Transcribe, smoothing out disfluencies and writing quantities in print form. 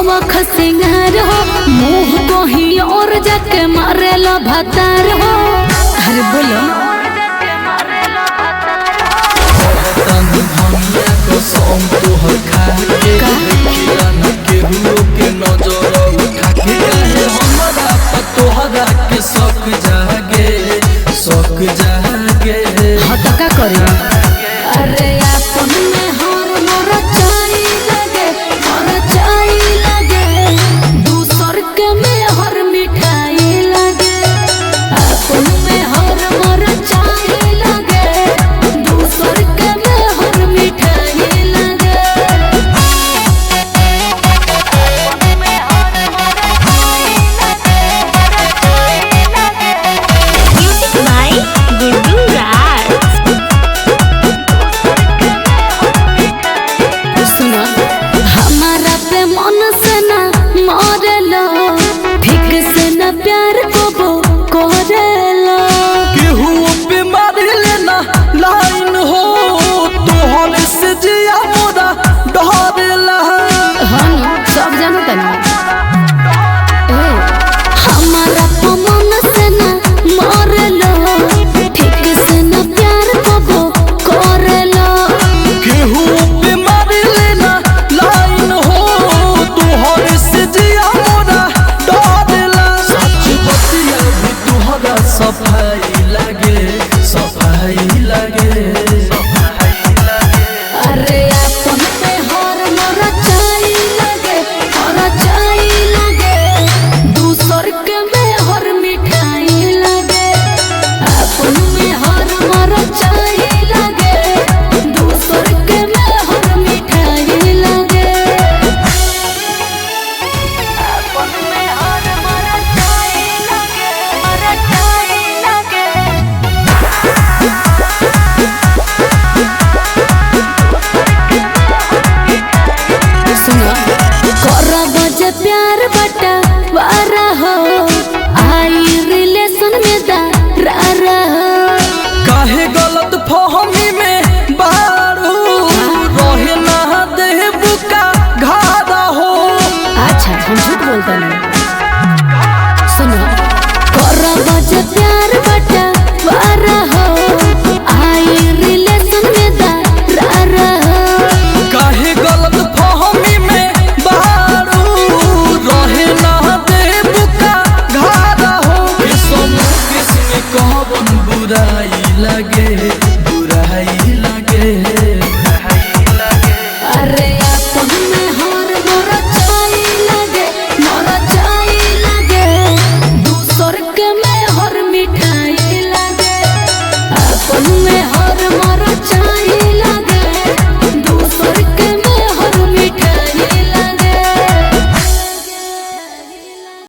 शौक सिंगार हो, मुँह को ही और जाके मारेला भतार हो। अरे बोलो तनी धनिया कसम तोहर खा के देखिला न केहू के नजर उठा के। काहे हमरा पर तोहरा के शक जागे, शक जागे। हाँ तो का करी? अरे अपन में हर मोर चाई लगे, मोर चाई लगे, दूसर के में हर मिठाई लगे। अपन में हर मोर चाई लगे, दूसर के में हर मिठाई लगे। Music by Guddu Raj. सुनो, हमारा पे मन से ना मरेलो, ठीक से ना प्यार को वो करेलो। केहू पे मार लेना लाइन हो, तोहर से जिया मोरा डरेला। हाँ नु, सब जानो तनी। ए, हमारा पे मन से ना मरेलो, ठीक से ना प्यार को वो करेलो। केहू पे मार लेना लाइन हो, तोहर से जिया मोरा डरेला। सच बतिया भी तोहरा सफाई